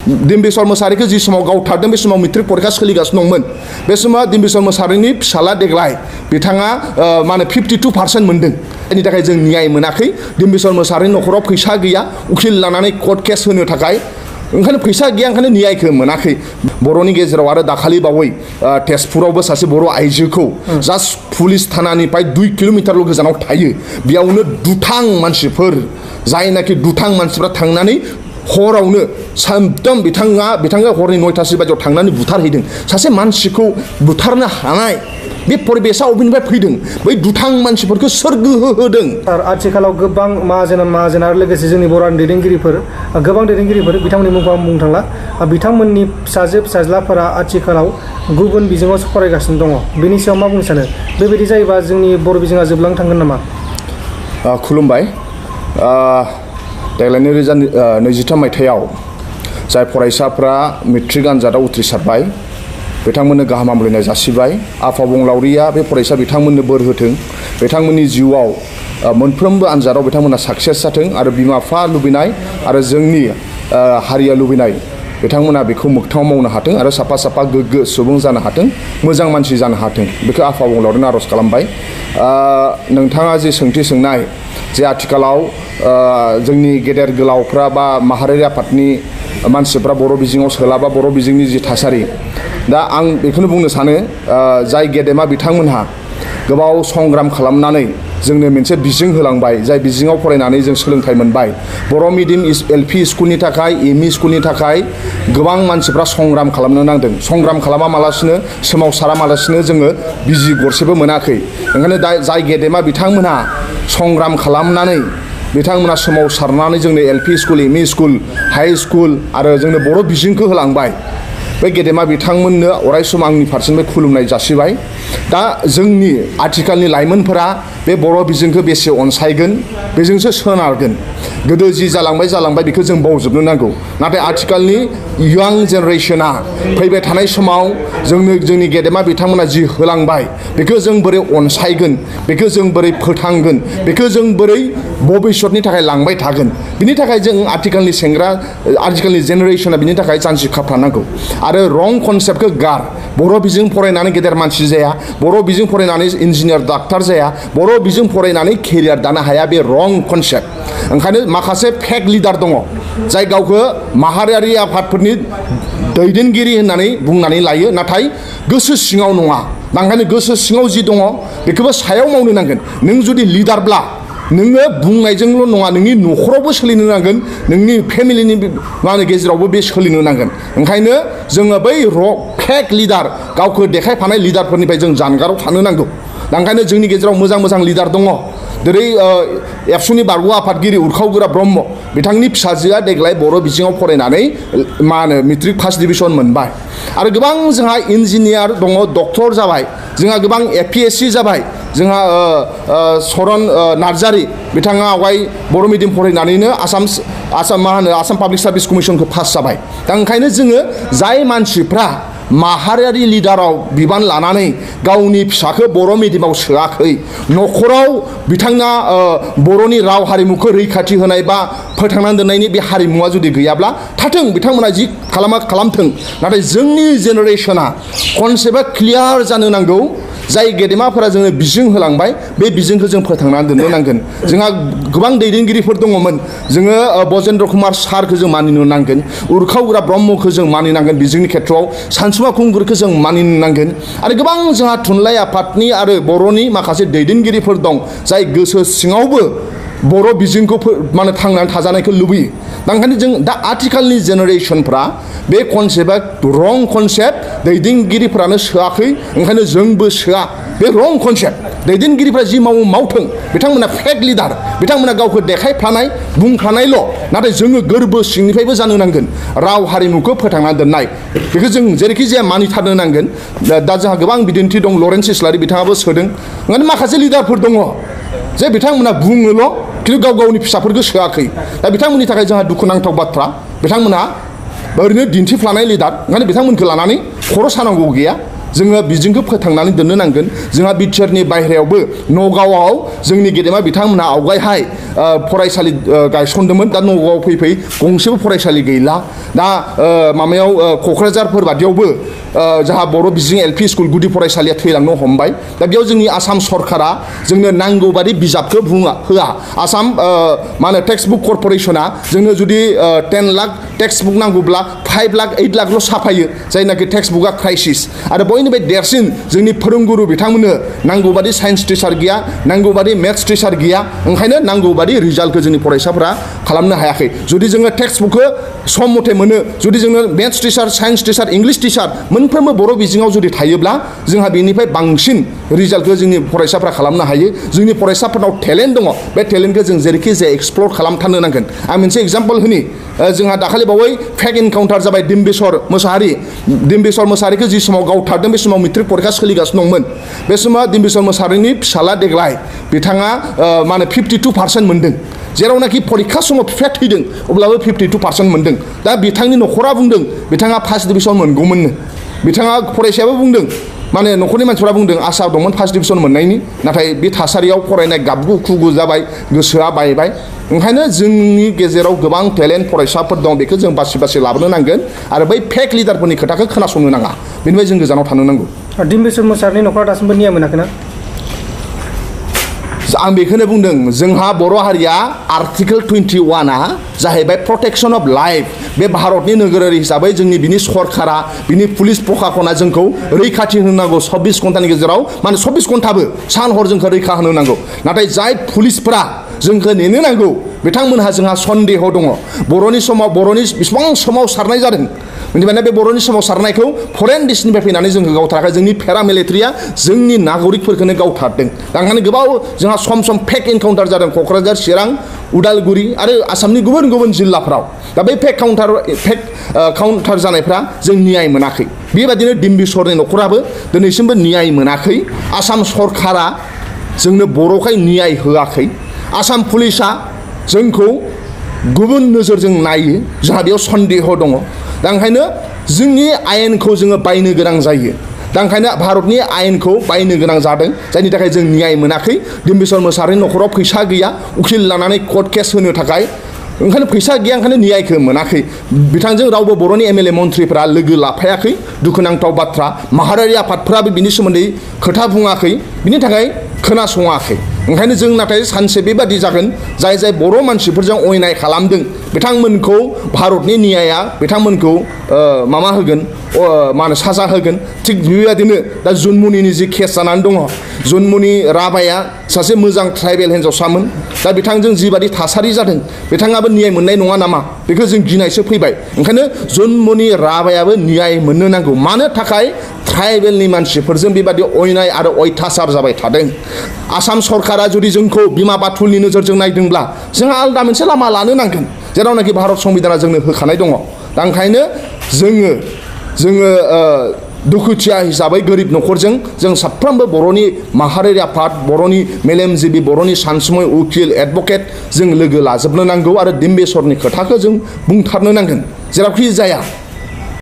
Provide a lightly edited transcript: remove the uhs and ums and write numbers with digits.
दिम्बेस्वर मोसाहारिखौ जि समाव गावथारदों बे समाव मेट्रिक परिखा सोलिगासिनो दंमोन बे समाव दिम्बेस्वर मोसाहारिनि फिसाला देग्लाय बिथाङा मा होनो 52% मोनदों बेनि थाखाय जों न्याय मोनाखै दिम्बेस्वर मोसाहारिनि न'खराव फैसा गैया उखिल लानानै कर्ट केस होनो थाखाय ओंखायनो फैसा गैया ओंखायनो न्यायखौ मोनाखै बर'नि गेजेराव आरो दाखालि बावै तेजपुरावबो सासे बर' आइजोखौ जास्ट पुलिस थानानिफ्राय 2 किल'मिटारल' गोजानाव थायो बेयावनो दुथां मानसिफोर जायनाखि दुथां मानसिफ्रा थांनानै हरावनो सामदम बिथाङा हरनि 9टासो बाजियाव थांनानै बुथारहैदों सासे मानसिखौ बुथारनो हानाय बे परिबेसा अबेनिफ्राय फैदों बै दुथां मानसिफोरखौ सोर गोहो होदों आथिखालाव गोबां माहाजोन आरो लोगोसे जोंनि बर'नि दैदेनगिरिफोर गोबां दैदेनगिरिफोर बिथांमोननि मुंखौ आं बुंनो थांला बिथांमोननि फिसाज्लाफोरा आथिखालाव गुबुन बिजोङाव फरायगासिनो दङ बेनि सायाव मा बुंनो सानो बेबायदि जायोबा जोंनि बर' बिजोङा जोबलांनो थांगोन नामा खुलुमबाय देग्लाय 2023 मायथाइयाव जाय फरायसाफ्रा मेट्रिक आनजादाव उथ्रिसारबाय बिथांमोननो गाहाम हामलायनाय जासिबाय आफाबुंलावरिया बे फरायसा बिथांमोननो बोर होथों बिथांमोननि जिउआव मोनफ्रोमबो आनजादाव बिथांमोना साक्सेस जाथों आरो बिमा बिफा लुबैनाय आरो जोंनि हारिया लुबैनाय बिथांमोना बेखौ मोगथाङाव मावनो हाथों आरो साफा साफा गोग्गो सुबुं जानो हाथों मोजां मानसि जानो हाथों बेखौ आफाबुंलावरिनो आर'ज खालामबाय नोंथाङा जे सोंथि सोंनाय जे आथिखालाव जोंनि गेदेर गोलावफ्रा बा माहारियारि आफादनि मानसिफ्रा बर' बिजोङाव सोलाबा बर' बिजोंनि जि थासारि दा आं बेखौनो बुंनो सानो जाय गेदेमा बिथांमोनहा गोबाव संग्राम खालामनानै जोंनो मोनसे बिजों होलांबाय जाय बिजोङाव फरायनानै जों सोलोंथाइ मोनबाय बर' मिडियाम एलपि स्कुलनि थाखाय एमइ स्कुलनि थाखाय गोबां मानसिफ्रा संग्राम खालामनो नांदों संग्राम खालामालासिनो सोमावसारालासिनो जोङो बिजि गरसेबो मोनाखै ओंखायनो दा जाय गेदेमा बिथांमोनहा संग्राम खालामनानै बिथांमोना सोमावसारनानै जोंनो LP school ME school high school आरो जोंनो बर' बिजोंखौ होलांबाय बे गेदेमा बिथांमोननो अरायसम आंनि फारसेनिफ्राय खुलुमनाय जासिबाय दा जोंनि आथिखालनि लाइमोनफोरा बे बर' बिजोंखौ बेसे अनसायगोन बेजोंसो सोनारगोन गोदो जि जालांबाय बेखौ जों बावजोबनो नांगौ नाथाय आथिखालनि यां जेनेरेशना फैबाय थानाय समाव जोंनि गेदेमा बिथांमोना जि होलांबाय बेखौ जों बोरै अनसायगोन बेखौ जों बोरै फोथांगोन बेखौ जों बोरै भबिष्यतनि थाखाय लांबाय थागोन बिनि थाखाय जों आथिखालनि जेनेरेशना बिनि थाखाय जानजि खाफ्रानांगौ आरो रं कनसेप्टखौ गार बर' बिजों फरायनानै गेदेर मानसि जाया बर' बिजों फरायनानै इन्जिनियार डाक्टार जाया बर' बिजों फरायनानै केरियार दानो हाया बे रं कनसेप्ट ओंखायनो माखासे फेक लिडार दङ जाय गावखौ माहारियारि आफादफोरनि दैदेनगिरि होननानै बुंनानै लायो नाथाय गोसो सिङाव नङा ओंखायनो गोसो सिङाव जि दङ बेखौबो सायाव मावनो नांगोन नों जुदि लिडारब्ला नोङो बुंनायजोंल' नङा नोंनि न'खरावबो सोलिनो नांगोन नोंनि फेमिलिनि गेजेरावबो बे सोलिनो नांगोन ओंखायनो जोङो बै फेक लिडार गावखौ देखायफानाय लिडारफोरनिफ्राय जों जानगाराव थानो नांगौ ओंखायनो जोंनि गेजेराव मोजां लिडार दङ जेरै एबसुनि बारग' आफादगिरि उरखावगोरा ब्रह्म बिथांनि फिसाजोआ देग्लाय बर' बिजोङाव फरायनानै मेट्रिक फार्स्ट डिभिजन मोनबाय आरो गोबां जोंहा इन्जिनियार दङ डक्टर जाबाय जोंहा गोबां APSC जाबाय जोंहा सरन नार्जारि बिथाङा आवगाय बर' मिडियाम फरायनानैनो आसाम पाब्लिक सार्भिस कमिसनखौ पास जाबाय दा ओंखायनो जोङो जाय मानसिफ्रा माहारियारि लिडाराव बिबान लानानै गावनि फिसाखौ बर' मिडियामाव सोआखै न'खराव बिथाङा बर'नि राव हारिमुखौ रैखाथि होनाय बा फोथांनानै दोननायनि बे हारिमुवा जुदि गैयाब्ला थाथों बिथांमोना जि खालामथों नाथाय जोंनि जेनेरेशना कनसेप्टआ क्लियार जानो नांगौ जाय गेदेमाफोरा जोंनो बिजों होलांबाय बे बिजोंखौ जों फोथांनानै दोननो नांगोन जोंहा गोबां दैदेनगिरिफोर दङमोन जोङो बजेन्द्र कुमार सारखौ जों मानिनो नांगोन उरखावग्रा ब्रह्मखौ जों मानिनांगोन बिजोंनि खेथ्रआव सानसुमा खुंगुरखौ जों मानिनो नांगोन आरो गोबां जोंहा थुनलाइ आफादनि आरो बर'नि माखासे दैदेनगिरिफोर दं जाय गोसो सिङावबो बर' बिजोंखौ थांनानै थाजानायखौ लुबैयो ओंखायनो जों दा आथिखालनि जेनेरेशनफ्रा बे कनसेप्टआ रं कनसेप्ट दैदेनगिरिफ्रानो सोआखै ओंखायनो जोंबो सोआ बे रं कनसेप्ट दैदेनगिरिफ्रा जि मावथों बिथांमोना फेक लिडार बिथांमोना गावखौ देखायफ्लानाय बुंखानायल' नाथाय जोङो गोरबो सिंनिफ्रायबो जानो नांगोन राव हारिमुखौ फोथांना दोननाय बेखौ जों जेरैखि जाया मानिथारनो नांगोन दा जोंहा गोबां बिदिन्थि दं लरेन्स इस्लारि बिथाङाबो सोदों ओंखायनो माखासे लिडारफोर दङ जे बिथांमोना बुङोल' खिन्थु गावनि फिसाफोरखौ सोआखै दा बिथांमोननि थाखाय जोंहा दुखुनांथाव बाथ्रा बिथांमोनहा ओरैनो दिन्थिफ्लानाय लिडार ओंखायनो बिथांमोनखौ लानानै खर' सानांगौ गैया जोङो बिजोंखौ फोथांनानै दोननो नांगोन जोंहा बिटिआरनि बायहेरायावबो नगावआव जोंनि गेदेमा बिथांमोनहा आवगायहाय फरायसालि गायसनदोंमोन दा नगावआव फैयै गंसेबो फरायसालि गैला दा माबायाव क'क्राझारफोर बादियावबो जोंहा बर' बिजों एलपि स्कुल गुदि फरायसालिया थैलांनो हमबाय दा बेयाव जोंनि आसाम सरकारा जोंनो नांगौ बादि बिजाबखौ होआ आसाम मा होनो टेक्सट बुक कर्प'रेसना जोंनो जुदि 10 लाख टेक्सट बुक नांगौब्ला 5 लाख 8 लाखल' साफायो जायनाखि टेक्सट बुकआ क्राइसिस आरो बयनिफ्राय देरसिन जोंनि फोरोंगुरु बिथांमोननो नांगौ बादि साइन्स टिचार गैया नांगौ बादि मेथ्स टिचार गैया ओंखायनो नांगौ बादि रिजाल्टखौ जोंनि फरायसाफोरा खालामनो हायाखै जुदि जोङो टेक्सट बुकखौ सम मथे मोनो जुदि जोङो maths teacher science teacher English teacher मोनफ्रोमबो बर' बिजोङाव जुदि थायोब्ला जोंहा बेनिफ्राय बांसिन रिजाल्टखौ जोंनि फरायसाफ्रा खालामनो हायो जोंनि फरायसाफोरनाव टेलेन्ट दङ बे टेलेन्टखौ जों जेरैखि जाया एक्सप्लर खालामथारनो नांगोन आं मोनसे एग्जाम्पल होनि जोंहा दाखालि बावै फेक एनकाउन्टार जाबाय देम्बेस्वर मोसाहारिखौ जि समाव गावथारदों बे समाव मेट्रिक परिखा सोलिगासिनो दंमोन बे समाव देम्बेस्वर मोसाहारिनि फिसाला देग्लाय बिथाङा मा होनो 52% मोनदों जेरावनाखि परिखा समाव फिफाया थैदों अब्लाबो 52% मोनदों दा बिथांनि न'खरा बुंदों बिथाङा फार्स्ट डिभिजन मोनगौमोननो बिथाङा फरायसायाबो बुंदों माने न'खरनि मानसिफोरा बुंदों आसा दंमोन फार्स्ट डिभिजन मोननायनि नाथाय बे थासारियाव फरायनाय गाबगु खुगु जाबाय गोसोआ बायबाय ओंखायनो जोंनि गेजेराव गोबां टेलेन्ट फरायसाफोर दं बेखौ जों बासि बासि लाबोनो नांगोन आरो बै फेक लिडारफोरनि खोथाखौ खोनासंनो नाङा बेनिफ्राय जों गोजानाव थानो नांगौ देम्बेस्वर मोसाहारिनि न'खरा दासिमबो न्याय मोनाखैना आं बेखौनो बुंदों जोंहा बर' हारिया आर्टिकेल 21आ जाहैबाय प्रटेक्सन अफ लाइफ बे भारतनि नोगोरारि हिसाबै जोंनि बिनि सरकारा बिनि पुलिस प्रशासना जोंखौ रैखाथि होनांगौ 24 घन्टानि गेजेराव माने 24 घन्टाबो सान हर जोंखौ रैखा होनो नांगौ नाथाय जाय पुलिसफोरा जोंखौ नेनो नांगौ बिथांमोनहा जोंहा सन्देह दङ बर'नि बेसेबां सोमावसारनाय जादों बेनिफ्रायनो बे बर'नि सोमावसारनायखौ फरेन देशनिफ्राय फैनानै जोंखौ गावथाराखै जोंनि पेरामिलिटारिया जोंनि नागरिकफोरखौनो गावथारदों दा ओंखायनो गोबाव जोंहा सम फेक एनकाउन्टार जादों क'क्राझार चिरां उदालगुरि आरो आसामनि गुबुन गुबुन जिल्लाफ्राव दा बै फेक काउन्टार जानायफ्रा जों न्याय मोनाखै बेबायदिनो देम्बेस्वरनि न'खराबो दिनैसिमबो न्याय मोनाखै आसाम सरकारा जोंनो बर'खाय न्याय होआखै आसाम पुलिसा जोंखौ गुबुन नोजोरजों नायो जोंहा बेयाव सन्देह दङ दा ओंखायनो जोंनि आयेनखौ जोङो बायनो गोनां जायो दा ओंखायनो भारतनि आयेनखौ बायनो गोनां जादों जायनि थाखाय जों न्याय मोनाखै देम्बेस्वर मोसाहारिनि न'खराव फैसा गैया उखिल लानानै कर्ट केस होनो थाखाय ओंखायनो फैसा गैया ओंखायनो न्यायखौ मोनाखै बिथांजों रावबो बर'नि एमएलए मन्थ्रिफ्रा लोगो लाफायाखै दुखुनांथाव बाथ्रा माहारियारि आफादफोराबो बिनि सोमोन्दै खोथा बुङाखै बिनि थाखाय खोनासङाखै ओंखायनो जों नाथाय सानसे बेबादि जागोन जाय बर' मानसिफोरजों अयनाय खालामदों बिथांमोनखौ भारतनि न्यायआ बिथांमोनखौ माबा होगोन मा होनो साजा होगोन थिग बेबायदिनो दा जुनमुनिनि जि केस जानानै दङ जुनमुनि राभाया सासे मोजां ट्राइबेल हिन्जावसामोन दा बिथांजों जिबादि थासारि जादों बिथाङाबो न्याय मोननाय नङा नामा बेखौ जों गिनायसो फैबाय ओंखायनो जुनमुनि राभायाबो न्याय मोननो नांगौ मानो थाखाय ट्राइबेलनि मानसिफोरजों बेबादि अयनाय आरो अयथासार जाबाय थादों आसाम सरकारा जुदि जोंखौ बिमा बाथुलनि नोजोरजों नायदोंब्ला जोंहा आलादा मोनसे लामा लानो नांगोन जेरावनाखि भारत संबिधाना जोंनो होखानाय दङ दा ओंखायनो जोङो दुखुथिया हिसाबै गोरिब न'खरजों जों साफ्रोमबो बर'नि माहारियारि आफाद बर'नि मेलेमजिबि बर'नि सानसुमै उकिल एडभकेट जों लोगो लाजोबनो नांगौ आरो देम्बेस्वरनि खोथाखौ जों बुंथारनो नांगोन जेरावखि जाया